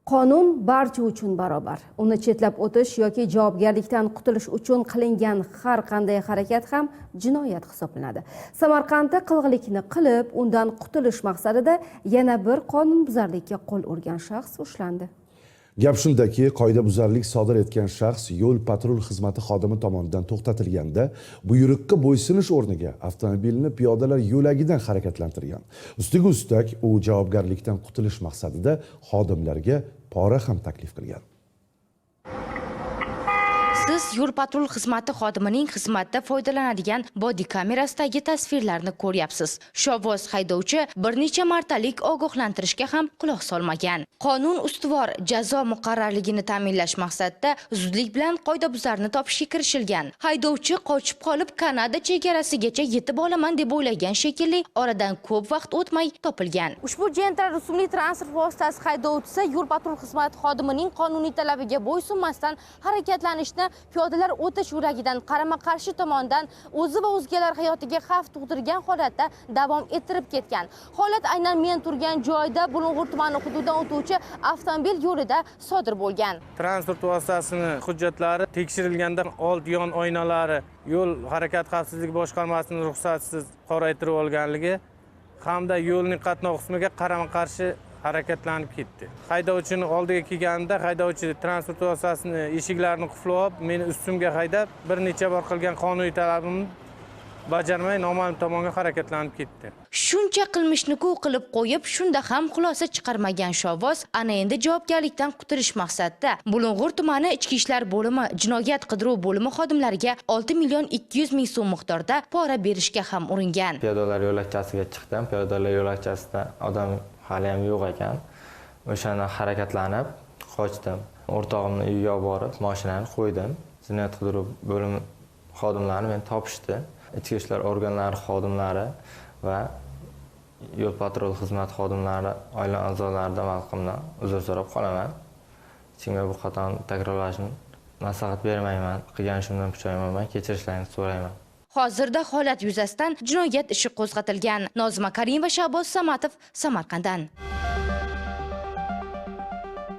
Qonun barcha uchun barobar. Uni chetlab o'tish yoki javobgarlikdan qutulish uchun qilingan har qanday harakat ham jinoyat hisoblanadi. Samarqandda qilg'iliqni qilib, undan qutulish maqsadida yana bir qonunbuzarlikka qo'l urgan shaxs ushlandi. Gap shundaki, qoidabuzarlik sodir etgan shaxs yo'l patrul xizmati xodimi tomonidan to'xtatilganda buyruqqa bo'ysunish o'rniga avtomobilni piyodalar yo'lagidan harakatlantirgan. Ustiga ustak, u javobgarlikdan qutulish maqsadida xodimlarga pora ham taklif qilgan. Siz yo'l patrul xizmati xodimining xizmatda foydalanadigan bodi kamerasidagi tasvirlarni ko'ryapsiz. Shovvoz haydovchi bir necha martalik ogohlantirishga ham quloq solmagan. Qonun ustuvor jazo muqarrarligini ta'minlash maqsadida zudlik bilan qoidabuzarni topishga kirishilgan. Haydovchi qochib qolib Kanada chegarasigacha yetib olaman deb o'ylagan shekilli, oradan ko'p vaqt o'tmay topilgan. Ushbu Gentra rusumli transport vositasi haydovchisi yo'l patrul xizmati xodimining qonuniy talabiga bo'ysunmasdan harakatlanishni piyodalar o'tish yo'lagidan qarama-qarshi tomondan o'zi va o'zgalar hayotiga xavf tug'dirgan holatda davom ettirib ketgan. Holat aynan men turgan joyda, Bulung'ur tumani hududidan o'tuvchi avtomobil yo'lida sodir bo'lgan. Transport vositasini hujjatlari tekshirilganda old yon oynalari yo'l harakati xavfsizligi boshqarmasining ruxsatisiz qoraytirib olganligi hamda yo'lning qatnov qismiga qarama qarshi harakatlanib ketdi. Haydovchini oldiga kelganimda haydovchi transport vositasini eshiklarini qulflab olib, meni ustimga haydab, bir necha bor qilgan qonuniy talabimni bajarmay noma'lum tomonga harakatlanib ketdi. Shuncha qilmishni-ku qilib qo'yib, shunda ham xulosa chiqarmagan Shovvoz ana endi javobgarlikdan qutulish maqsadida Bulung'ur tumani Ichki ishlar bo'limi jinoyat qidiruv bo'limi xodimlariga 6 million 200 ming so'm miqdorida pora berishga ham uringan. Piyodalar yo'lakchasiga chiqdim. Piyodalar yo'lakchasida odam hali ham yo'q ekan. O'shanda harakatlanib qochdim. O'rtog'imni uyiga olib borib, mashinani qo'ydim. Jinoyat qidiruv bo'limi xodimlari meni topishdi. Ichki ishlar organlari xodimlari va yo'l patrul xizmati xodimlari oila a'zolaridan va xalqimdan uzr so'rab qolaman. Hech kimga bu xatoni takrorlashni maslahat bermayman. Qilgan ishimdan pushaymonman, kechirishlarini so'rayman. Hozirda holat yuzasidan jinoyat ishi qo'zg'atilgan. Nozima Karimova, Shahboz Samatov, Samarqanddan.